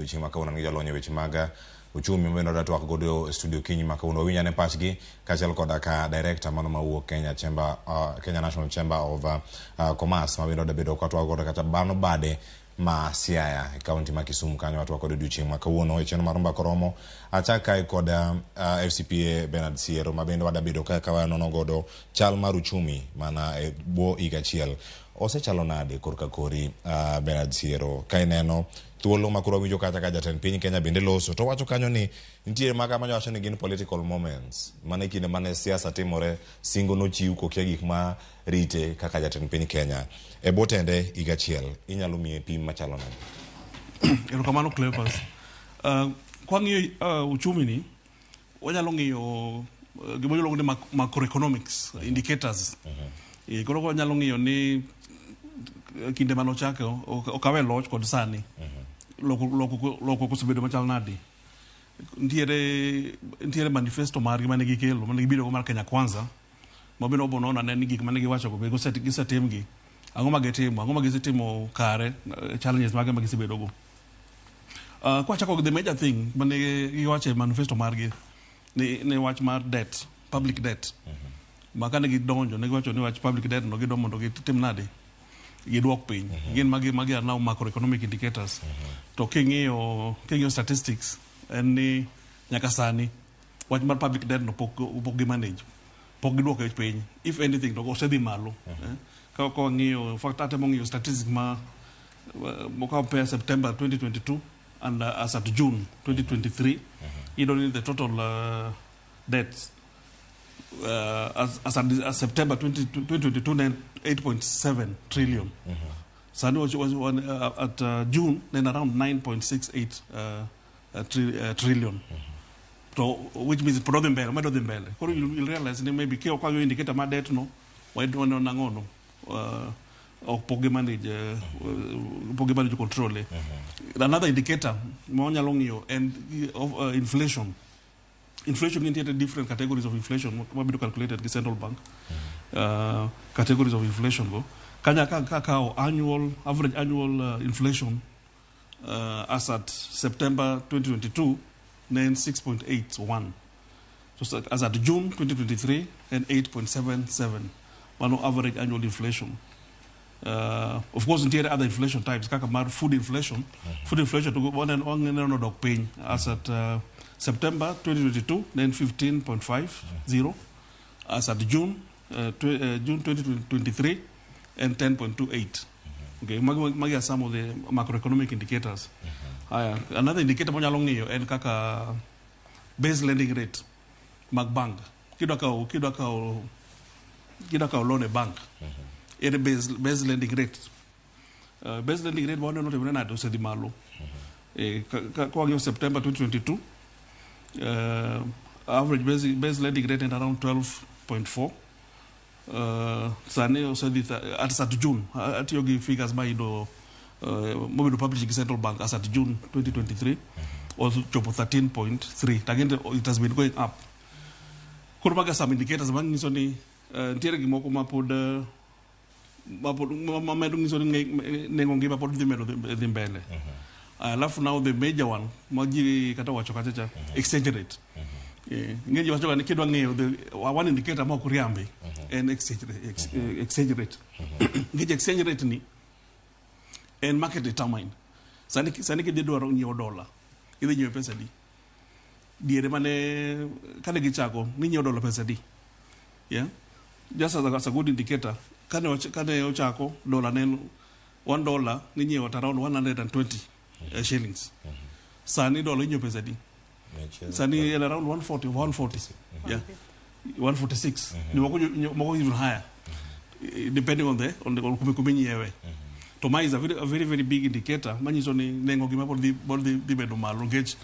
Odiochieng' ma kawuono an gi jalony e weche mag uchumi mabende wadwa twak godo e studio kinyi ma kawuono. Wawinj ane pachgi kaachiel koda ka director mano mawuok Kenya Chamber, Kenya National Chamber of Commerce mabende wadwa bedo ka twak godo kata mano bade ma Siaya e kaunti ma Kisumu kanyo watwak kod odiochieng' ma kawuono e chenro mar Mbaka Oromo. Achak kae kod FCPA Bernard Siero ma bende wadwa bedo ka wanono godo chal mar uchumi mana e bwo higa achiel. Osechalo nade korka kori Bernard Siero ka ineno thuolo ma koro wawinjo kata ka jatend piny Kenya bende loso to wacho kanyo ni nitie maga manyawacho ni gin political moments mana e kinde mane siasa timore singo nochiw kokia gik ma rite kaka jatend piny Kenya e bwo tende higa achiel inyalo miye pim machalo nade? Erokamano Cleophas. Kwang'iyo uchumi ni wanyalo ng'iyo gima iluongo ni macroeconomics indicators. Koro wanyalo ng'iyo ni kinde mane ochake okawe loch kod sani lokruok osebedo machal nade. Nitiere manifesto margi mane gikelo mane gibiro go mar Kenya Kwanza ma bende wabo nono ane ni gik mane giwacho go be gisetimgi. Ang'o ma gitimo? Ang'o ma gisetimo kare? Challenges mage ma gisebedo go? Kwachako gi the major thing mane giwacho e manifesto margi ni wach mar debt, public debt. Ma kane gidonjo ne giwacho ni wach public debt no gidwa mondo gitim nade? Giduok piny. Gin magi are now macroeconomic indicators. To king'iyo statistics en ni nyaka sani wach mar public debt no pok gi manage. Pok giduoke piny. If anything to osedhi malo. Ka wang'iyo, in fact atemo ng'iyo statistics ma compare September 2022 and as at June 2023, you don't need the total debts as September 2022 then 8.7 trillion. Sani was at June then around 9.68 trillion. So, which means pod odhi mbele, omedo dhi mbele. Koro you'll realize ni maybe ka ok indicator mar debt no, waneno nang'o no, ok pok gi manage control e. Another indicator ma wanyalo ng'iyo en of inflation. Inflation nitie different categories of inflation mabedo calculated gi central bank. Categories of inflation go. Kanya ka kawo annual average annual inflation as at September 2022 ne en 6.81. So as at June 2023 en 8.77. Mano average annual inflation. Of course nitiere other inflation types kaka mar food inflation. Food inflation to waneno nodok piny as at September 2022 ne en 15.50, as at June 2023 en 10.28. Okay, magi are some of the macroeconomic indicators. Aya, another indicator mwanyalo ng'iyo en kaka base lending rate mag bank. Kidwa kawo loan e bank, ere base lending rate? Base lending rate waneno timore nade osedhi malo. Ka wang'iyo September 2022, average base lending rate en around 12.4. Sani osedhi as at June, atiyo gi figures mayudo mobedo publish gi central bank as at June 2023 ochopo 13.3. To again it has been going up. Koro maga some indicators manyiso ni nitiere gimoko ma pod ma medo nyiso ni nengo ngima pod dhi medo dhi mbele. Alafu now the major one ma ji kata wacho kacha cha, exchange rate. Ng'e ji wacho ga ni kidwa ng'eyo the one indicator ma ok riambi en exchange rate. Nikech exchange rate ni en market determined. Sani kidhi dwaro nyiewo dola, idhi nyiewe pesa adi? Diere mane kane gichako ninyiewo dola pesa adi? Yeah? Just as a good indicator, kane ochako dola ne en $1 ninyiewo at around 120 shillings. Sani dola inyiewo pesa adi? Sani en around 140 140. Yeah. 146. Ni moko even higher. Depending on kuma inyiewe. To ma is a very very big indicator manyiso ni nengo gima pod dhi bedo malo nikech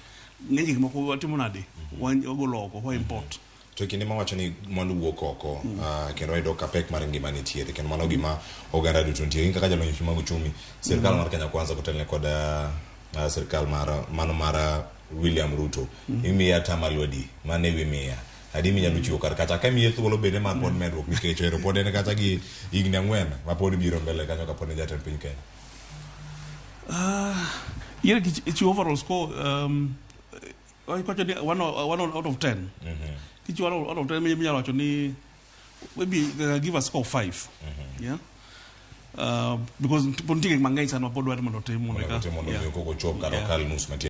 ng'eny gik moko watimo nade? Wagolo oko, wa import. To e kinde mawacho ni mwandu wuok oko, kendo wayudo ka pek mar ngima nitiere kendo mano gima oganda duto nitiere. In kaka jalony weche mag uchumi, sirikal mar Kenya Kwanza kotelne kod sirikal mar mano mar William Ruto, imiye atamalo adi mane wi miya adi minyalo chiwo kar kacha ka imiye thuolo bende mar pod medruok nikech ero pod en kacha gi higni 4 ma pod biro mbele kanyo kapod en jatend piny Kenya? Yier ichiwo overall score kwacho ni one out of 10. Kichiwo one out of 10 minyalo wacho ni maybe give a score of 5. Yeah. Because pod nitie gik mang'eny sana ma pod dwaro mondo otim mondo Mondo eka otim mondo yeah. mi koko chop kata Yeah. okal nus matin.